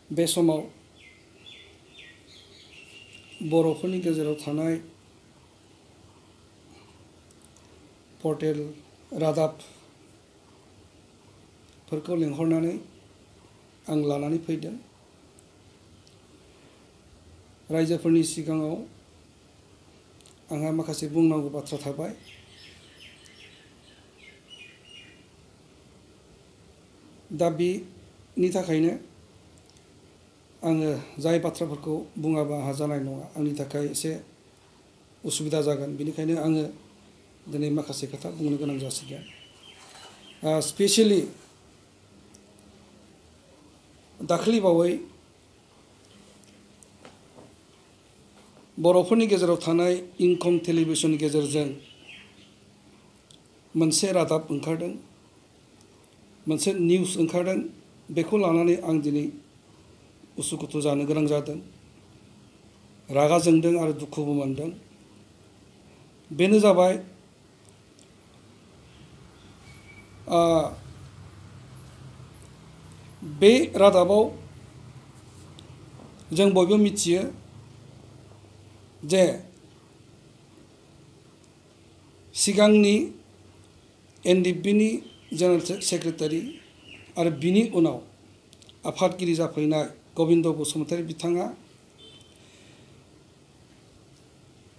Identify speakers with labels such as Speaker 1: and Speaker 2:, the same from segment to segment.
Speaker 1: बे समाव बर'फोरनि गेजेराव थानाय पर्टेल रादाबफोरखौ लिंहरनानै आं लानानै फैदों। रायजोफोरनि सिगाङाव आंहा माखासे बुंनांगौ बाथ्रा थाबाय। दा बेनि थाखायनो आङो जाय बाथ्राफोरखौ बुङाबा आंहा जानाय नङा, आंनि थाखाय एसे उसुबिदा जागोन। बेनिखायनो आङो दिनै माखासे खोथा बुंनो गोनां जासिगोन। स्पेसियेलि दाखालिबावै बर'फोरनि गेजेराव थानाय इंखं टेलिभिजननि गेजेरजों मोनसे रादाब ओंखारदों, मोनसे निउस ओंखारदों। बेखौ लानानै आं दिनै उसुखुथु जानो गोनां जादों, रागा जोंदों आरो दुखुबो मोनदों। बेनो जाबाय बे रादाबाव जों बयबो मिथियो जे सिगांनि एनडिएफबिनि जेनेरेल सेक्रेटारि आरो बिनि उनाव आफादगिरि जाफैनाय गबिन्द बसुमतारी बिथाङा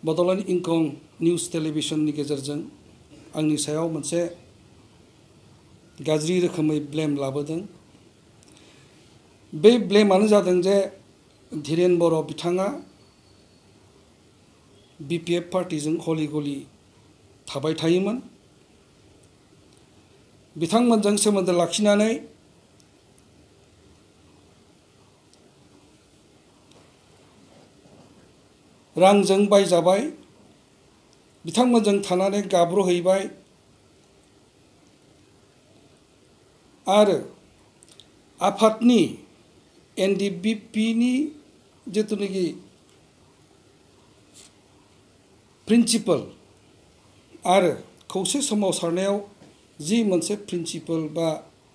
Speaker 1: बड'लेण्ड इंखं निउस टेलिभिजननि गेजेरजों आंनि सायाव मोनसे गाज्रि रोखोमै ब्लेम लाबोदों। बे ब्लेमानो जादों जे धीरेन बर' बिथाङा बिपिएफ पार्टिजों गलि गलि थाबाय थायोमोन। बिथांमोनजों सोमोन्दो लाखिनानै रांजों बायजाबाय, बिथांमोनजों थानानै गाब्र'हैबाय आरो आफादनि एनडिएफबिनि जिथुनाखि प्रिन्सिपाल आरो खौसे सोमावसारनायाव जि मोनसे प्रिन्सिपाल बा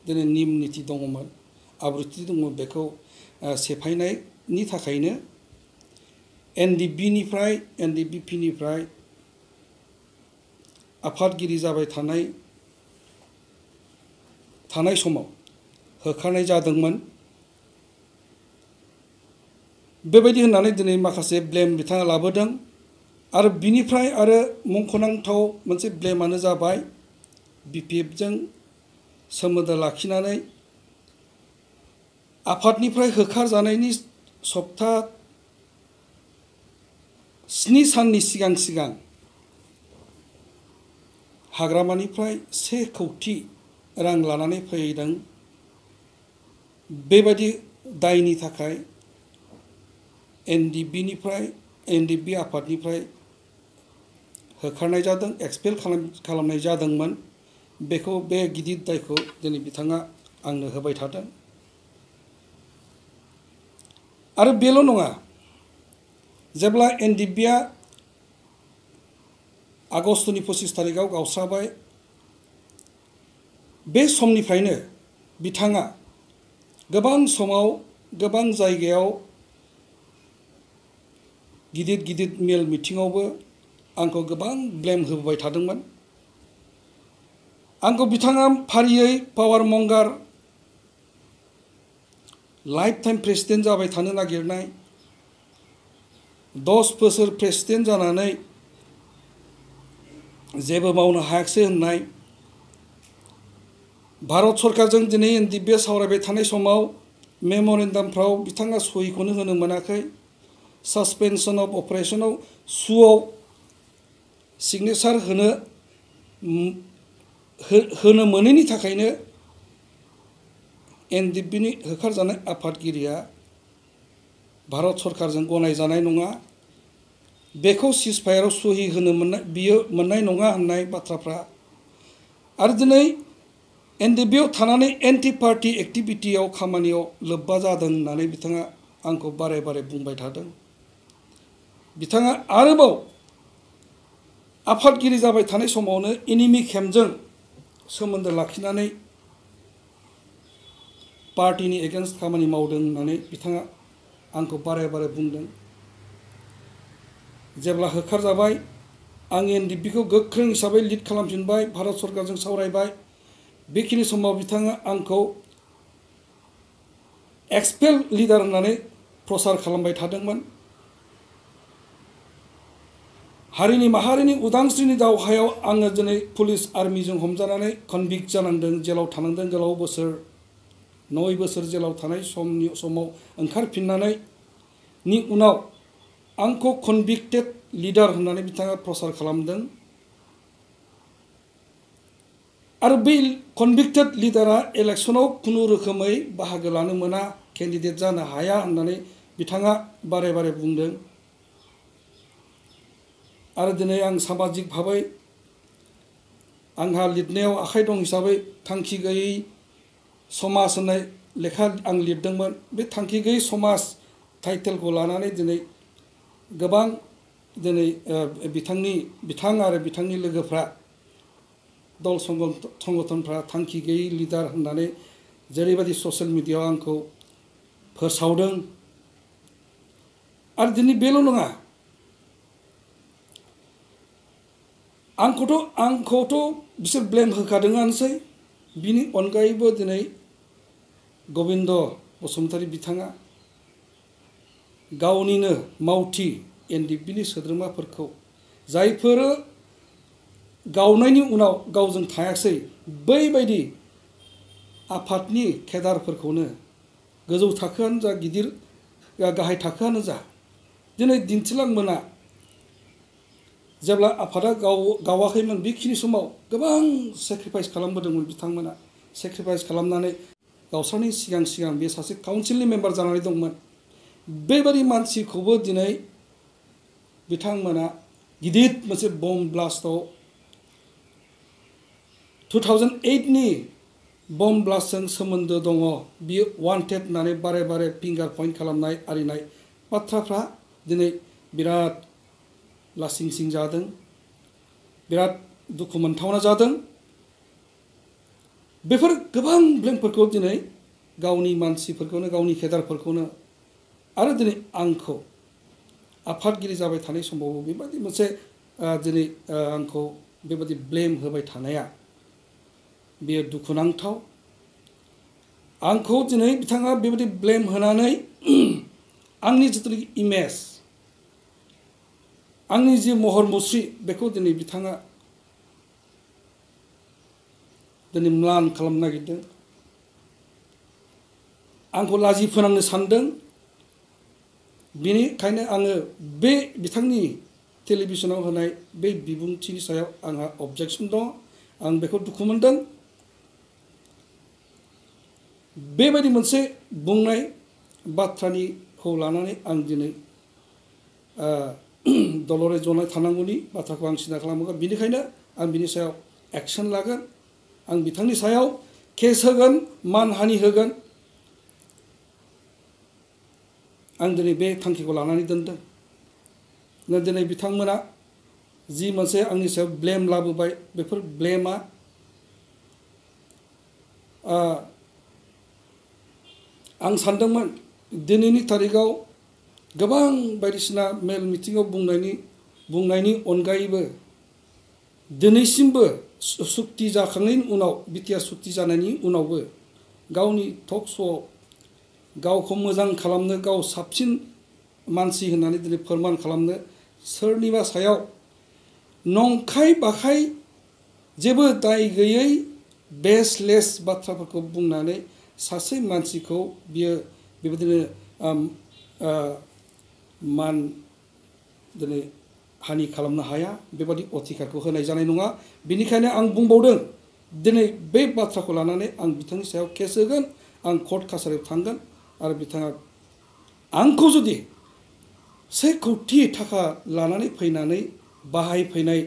Speaker 1: दिनै निम निथि दङमोन, आब्रुथि दङमोन, बेखौ सेफायनायनि थाखायनो एनडिएफबिनिफ्राय आफादगिरि जाबाय थानाय समाव होखारनाय जादोंमोन। बेबायदि होननानै दिनै माखासे ब्लेम बिथाङा लाबोदों। आरो बिनिफ्राय आरो मुंख'नांथाव मोनसे ब्लेमानो जाबाय बिपिएफजों सोमोन्दो लाखिनानै आफादनिफ्राय होखारजानायनि सप्ता 7 साननि सिगां हाग्रामानिफ्राय 1 कौटि रां लानानै फैदों। बेबायदि दायनि थाखाय एनडिएफबि आफादनिफ्राय होखारनाय जादों, एक्सपेल खालामनाय जादोंमोन। बे गिदिर दायखौ दिनै बिथाङा आंनो होबाय थादों। आरो बेल' नङा, जेब्ला एनडिएफबिआ आगस्तनि 25 तारिखआव गावस्राबाय, बे समनिफ्रायनो बिथाङा गोबां समाव गोबां जायगायाव गिदिर मेल मिटिङावबो आंखौ गोबां ब्लेम होबोबाय थादोंमोन। आंखौ बिथाङा फारियै पावार मंगार, लाइफ टाइम प्रेसिडेन्ट जाबाय थानो नागिरनाय, 10 बोसोर प्रेसिडेन्ट जानानै जेबो मावनो हायाखिसै होननाय, भारत सरकारजों दिनै एनडिएफबिआ सावरायबाय थानाय समाव मेम'रेन्डामफ्राव बिथाङा सहिखौनो होनो मोनाखै, सासपेनसन अफ अपारेशनाव सुआव सिगनेसार होनो मोनैनि थाखायनो एनडिएफबिनि होखारजानाय आफादगिरिया भारत सरकारजों गनायजानाय नङा, बेखौ सिजफायाराव सहि होनो मोननाय नङा होननाय बाथ्राफ्रा, आरो दिनै एनडिएफबिआव थानानै एन्टि पार्टि एक्टिभिटियाव खामानियाव लोब्बा जादों होननानै बिथाङा आंखौ बारे बुंबाय थादों। बिथाङा आरोबाव आफादगिरि जाबाय थानाय समावनो एनिमि केम्पजों सोमोन्दो लाखिनानै पार्टीनि एगेन्स्ट खामानि मावदों होननानै बिथाङा आंखौ बारे बारे बुंदों। जेब्ला होखारजाबाय आं एनडिएफबिखौ गोख्रों हिसाबै लिड खालामफिनबाय, भारत सरकारजों सावरायबाय। बेखिनि समाव बिथाङा आंखौ एक्सपेल लिडार होननानै प्रसार खालामबाय थादोंमोन। हारिनि माहारिनि उदांस्रिनि दावहायाव आङो दिनै पुलिस आर्मिजों हमजानानै कनभिक्ट जानांदों, जेलाव थानांदों गोलाव बोसोर, 9 बोसोर जेलाव थानाय समाव ओंखारफिननानै नि उनाव आंखौ कनभिक्टेड लिडार होननानै बिथाङा प्रसार खालामदों। आरो बै कनभिक्टेड लिडारा इलेक्सनाव खुनु रोखोमै बाहागो लानो मोना, केन्डिडेट जानो हाया होननानै बिथाङा बारे बारे बुंदों। आरो दिनै आं सामाजिक भाबै आंहा लिरनायाव आखाइ दं हिसाबै थांखि गैयै समाज होननाय लेखा आं लिरदोंमोन। बे थांखि गैयै समाज टाइटेलखौ लानानै दिनै गोबां दिनै बिथां आरो बिथांनि लोगोफ्रा दल संगठनफ्रा थांखि गैयै लिडार होननानै जेरैबायदि ससियेल मिडियायाव आंखौ फोसावदों। आरो दिनै बेल' नङा, आंखौथ' बिसोर ब्लेम होखादोंआनोसै। बिनि अनगायैबो दिनै गबिन्द बसुमतारी बिथाङा गावनिनो मावथि एनडिएफबिनि सोद्रोमाफोरखौ, जायफोरो गावनायनि उनाव गावजों थायासै, बैबायदि आफादनि केडारफोरखौनो, गोजौ थाखोआनो जा गिदिर गाहाय थाखोआनो जा, दिनै दिन्थिलांमोना जेब्ला आफादा गावाखैमोन बेखिनि समाव गोबां सेक्रिफाइस खालामबोदोंमोन बिथांमोना। सेक्रिफाइस खालामनानै गावस्रानि सिगां बे सासे काउन्सिलनि मेम्बार जानानै दंमोन। बेबायदि मानसिखौबो दिनै बिथांमोना गिदिर मोनसे बम्ब ब्लास्टआव 2008नि बम्ब ब्लास्टजों सोमोन्दो दङ, बियो वान्टेड होननानै बारे बारे फिंगार पइन्ट खालामनाय आरिनाय बाथ्राफ्रा दिनै बिराद लासिं सिं जादों, बिराद दुखु मोनथावना जादों। बेफोर गोबां ब्लेमफोरखौ दिनै गावनि मानसिफोरखौनो, गावनि केडारफोरखौनो, आरो दिनै आंखौ आफादगिरि जाबाय थानाय समावबो बेबायदि मोनसे दिनै आंखौ बेबायदि ब्लेम होबाय थानाया बेयो दुखुनांथाव। आंखौ दिनै बिथाङा बेबायदि ब्लेम होनानै आंनि जिथुनाखि इमेज, आंनि जि महर मुस्रि, बेखौ दिनै बिथाङा दिनै म्लान खालामनो नागिरदों। आंखौ लाजि फोनांनो सानदों। बेनिखायनो आङो बे बिथांनि टेलिभिसनाव होनाय बे बिबुंथिनि सायाव आंहा अबजेक्सन दं। आं बेखौ दुखु मोनदों। बेबायदि मोनसे बुंनाय बाथ्राखौ लानानै आं दिनै दलरै जनाय थानांगौनि बाथ्राखौ आं सिन्था खालामगोन। बेनिखायनो आं बिनि सायाव एक्सन लागोन। आं बिथांनि सायाव केस होगोन, मानहानि होगोन। आं दिनै बे थांखिखौ लानानै दोनदों। दिनै बिथांमोना जि मोनसे आंनि सायाव ब्लेम लाबोबाय, बेफोर ब्लेमा आं सानदोंमोन दिनैनि थारिखआव गोबां बायदिसिना मेल मिटिङाव बुंनायनि अनगायैबो दिनैसिमबो सुक्ति जाखांनायनि उनाव, बिटिआर सुक्ति जानायनि उनावबो गावनि टक श'आव गावखौ मोजां खालामनो, गाव साबसिन मानसि होननानै दिनै फोरमान खालामनो सोरनिबा सायाव नंखाय बाखाय जेबो दाय गैयै बेसलेस बाथ्राफोरखौ बुंनानै सासे मानसिखौ बियो बेबायदिनो मान दिनै हानि खालामनो हाया, बेबादि अधिकारखौ होनाय जानाय नङा। बेनिखायनो आं बुंबावदों, दिनै बे बाथ्राखौ लानानै आं बिथांनि सायाव केस होगोन, आं कर्ट कासारियाव थांगोन। आरो बिथाङा आंखौ जुदि 1 कौटि थाखा लानानै फैनानै बाहायफैनाय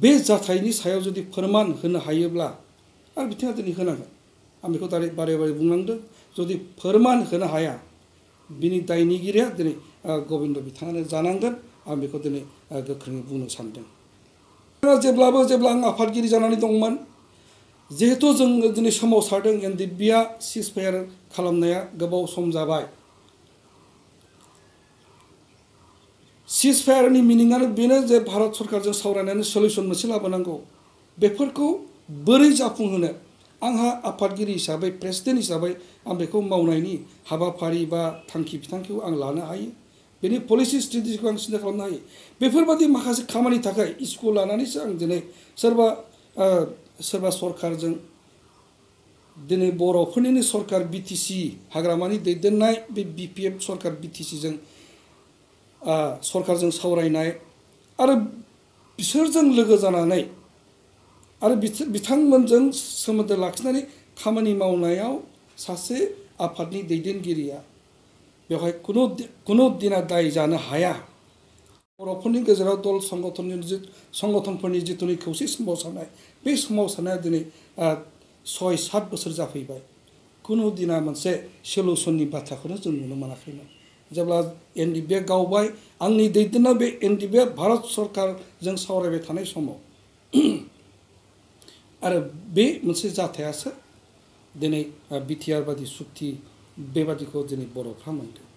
Speaker 1: बे जाथायनि सायाव जुदि फोरमान होनो हायोब्ला, आरो बिथाङा दिनै होनांगोन। आं बेखौ बारे बारे बुंनांदों। जुदि फोरमान होनो हाया, बिनि दायनिगिरिया दिनै गबिन्द बिथाङानो जानांगोन। आं बेखौ दिनै गोख्रोङै बुंनो सानदों। जेब्ला आं आफादगिरि जानानै दंमोन, जिहेतु जों दिनै सोमावसारदों एनडिएफबिआ सिजफायार खालामनाया गोबाव सम जाबाय सिजफायारनि मिनिंआनो बेनो जे भारत सरकारजों सावरायनानै सलिउसन मोनसे लाबोनांगौ बेफोरखौ बोरै जाफुंहोनो आंहा आफादगिरि हिसाबै प्रेसिडेन्ट हिसाबै आं बेखौ मावनायनि हाबाफारि बा थांखि बिथांखिखौ आं लानो हायो बेनि पलिसि स्ट्रेटेजिखौ आं सिन्था खालामनो हायो बेफोरबादि माखासे खामानि थाखाय इस्यु लानानैसो आं दिनै सोरबा सरकारजों दिनै बर'फोरनिनो सरकार बिटिसि हाग्रामानि दैदेननाय बे बिपिएफ सरकार बिटिसिजों सरकारजों सावरायनाय आरो बिसोरजों लोगो जानानै आरो बिथांमोनजों सोमोन्दो लाखिनानै खामानि मावनायाव सासे आफादनि दैदेनगिरिया बेवहाय कुनु दिना दाय जानो हाया बर'फोरनि गेजेराव दल संगठनफोरनि जिथुनि खौसे सोमावसारनाय बे सोमावसारनाया दिनै 6-7 बोसोर जाफैबाय कुनु दिना मोनसे सलिउसननि बाथ्राखौनो जों नुनो मोनाखैमोन जेब्ला एनडिएफबिआ गावबाय आंनि दैदेननाय बे एनडिएफबिआ भारत सरकारजों सावरायबाय थानाय समाव आरो बे मोनसे जाथायासो दिनै बिटिआर बादि सुक्ति बेबादिखौ दिनै बर'फ्रा मोनदों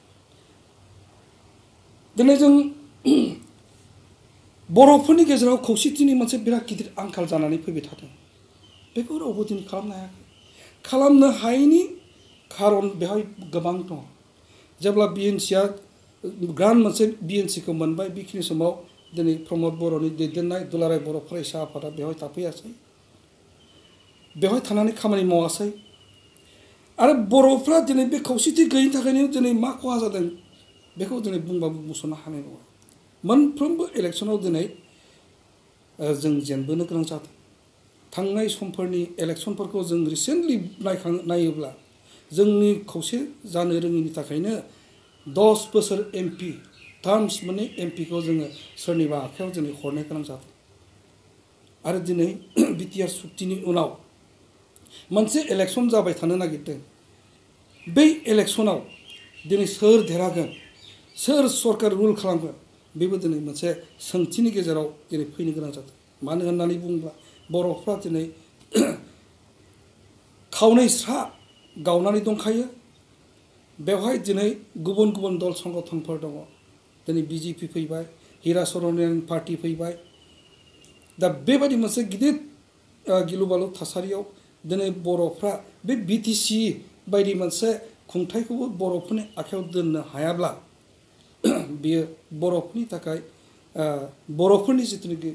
Speaker 1: दिनै जों बर'फोरनि गेजेराव खौसेथिनि मोनसे बिराद गिदिर आंखाल जानानै फैबाय थादों बेखौ रावबो दिनै खालामनो हायाखै खालामनो हायैनि खारन बेवहाय गोबां दं जेब्ला बिएनसिआ ग्रान्ड मोनसे बिएनसिखौ मोनबाय बेखिनि समाव दिनै प्रमद बर'नि दैदेननाय दुलाराय बर' फरायसा आफादा बेवहाय थाफैयासै बेवहाय थानानै खामानि मावासै आरो बर'फ्रा दिनै बे खौसेथि गैयिनि थाखायनो दिनै मा खहा जादों बेखौ दिनै बुंबाबो बुंस'नो हानाय नङा मोनफ्रोमबो इलेक्सनाव दिनै जों जेनबोनो गोनां जादों थांनाय समफोरनि इलेक्सनफोरखौ जों रिसेन्टलि नायोब्ला जोंनि खौसे जानो रोङिनि थाखायनो 10 बोसोर एमपि टार्म्स मोननै एमपिखौ जोङो सोरनिबा आखायाव दिनै हरनो गोनां जादों आरो दिनै बिटिआर सुक्तिनि उनाव मोनसे इलेक्सन जाबाय थानो नागिरदों बै इलेक्सनाव दिनै सोर देरहागोन सोर सरकार रुल खालामगोन बेबो दिनै मोनसे सोंथिनि गेजेराव दिनै फैनो गोनां जादों मानो होननानै बुङोब्ला बर'फ्रा दिनै खावनै स्रा गावनानै दंखायो बेवहाय दिनै गुबुन गुबुन दल संगठनफोर दङ दिनै बिजेपि फैबाय हिरा सरनियानि पार्टी फैबाय दा बेबायदि मोनसे गिदिर गिलु बालु थासारियाव दिनै बर'फ्रा बे बिटिसि बायदि मोनसे खुंथायखौबो बर'फोरनि आखायाव दोननो हायाब्ला बियो बर'फोरनि थाखाय बर'फोरनि जिथुनाखि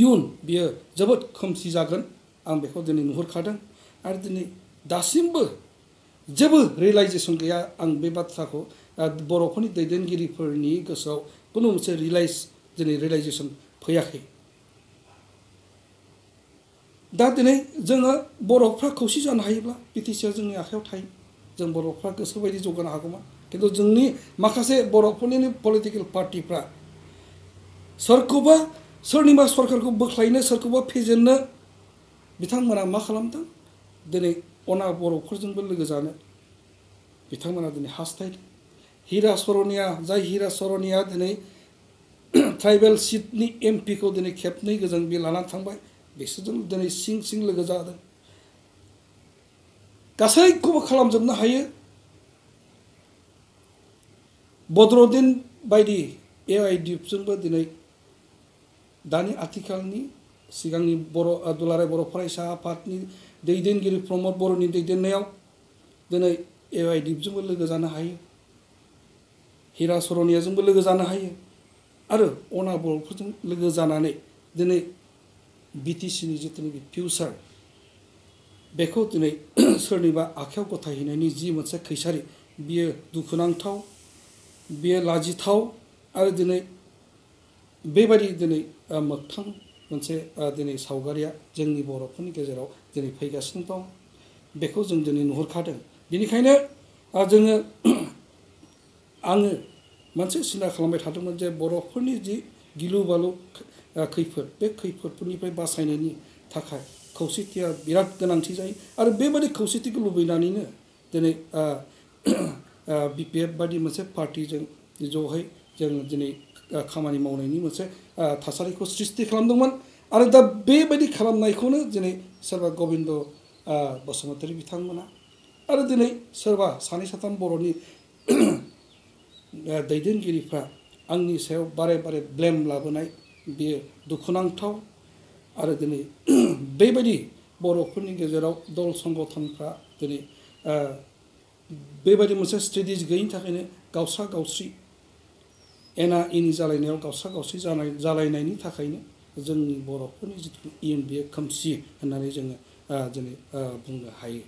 Speaker 1: इयुन बियो जोबोद खोमसि जागोन आं बेखौ दिनै नुहुरखादों आरो दिनै दासिमबो जेबो रियेलाइजेसन गैया आं बे बाथ्राखौ बर'फोरनि दैदेनगिरिफोरनि गोसोआव खुनु मोनसे रियेलाइजेसन फैयाखै दा दिनै जोङो बर'फ्रा खौसे जानो हायोब्ला बिटिसिआ जोंनि आखायाव थायो जों बर'फ्रा गोसोबायदि जौगानो हागौमोन खिन्थु जोंनि माखासे बर'फोरनि पलिटिकेल पार्टिफ्रा सोरखौबा सोरनिबा सरकारखौ बोख्लायनो सोरखौबा फेजेननो बिथांमोना मा खालामदों दिनै अना बर'फोरजोंबो लोगो जानो बिथांमोना दिनै हास्थायदों हिरा सरनिया दिनै ट्राइबेल सिटनि एमपिखौ दिनै खेबनै गोजों बे लानानै थांबाय बिसोरजों दिनै सिं लोगो जादों गासैखौबो खालामजोबनो हायो बदरुद्दिन बायदि एआइडिएफजोंबो दिनै दानि आथिखालनि सिगांनि दुलाराय बर' फरायसा आफादनि दैदेनगिरि प्रमद बर'नि दैदेननायाव दिनै एआइडिएफजोंबो लोगो जानो हायो हिरा सरनियाजोंबो लोगो जानो हायो आरो अना बर'फोरजों लोगो जानानै दिनै बिटिसिनि जिथुनाखि फिउचार बेखौ दिनै सोरनिबा आखायाव गथायहैनायनि जि मोनसे खैसारि बियो दुखुनांथाव बियो लाजिथाव आरो दिनै बेबायदि दिनै मोगथां मोनसे दिनै सावगारिया जोंनि बर'फोरनि गेजेराव दिनै फैगासिनो दं बेखौ जों दिनै नुहुरखादों बेनिखायनो आङो मोनसे सिन्था खालामबाय थादोंमोन जे बर'फोरनि जि गिलु बालु खैफोद बे खैफोदफोरनिफ्राय बासायनायनि थाखाय खौसेथिया बिराद गोनांथि जायो आरो बेबायदि खौसेथिखौ लुबैनानैनो दिनै बिपिएफ बादि मोनसे पार्टिजों ज'है जों दिनै खामानि मावनायनि मोनसे थासारिखौ सृष्टि खालामदोंमोन आरो दा बेबायदि खालामनायखौनो दिनै सोरबा गबिन्द बसुमतारी बिथांमोना आरो दिनै सोरबा सानै साथाम बर'नि दैदेनगिरिफ्रा आंनि सायाव बारे बारे ब्लेम लाबोनाय बेयो दुखुनांथाव आरो दिनै बेबायदि बर'फोरनि गेजेराव दल संगठनफ्रा दिनै बेबायदि मोनसे स्ट्रेटेजि गैयिनि थाखायनो गावसा गावस्रि एना एनि जालायनायाव गावसा गावस्रि जालायनायनि थाखायनो जोंनि बर'फोरनि जिथु इयुन बेयो खोमसि होननानै जोङो दिनै बुंनो हायो।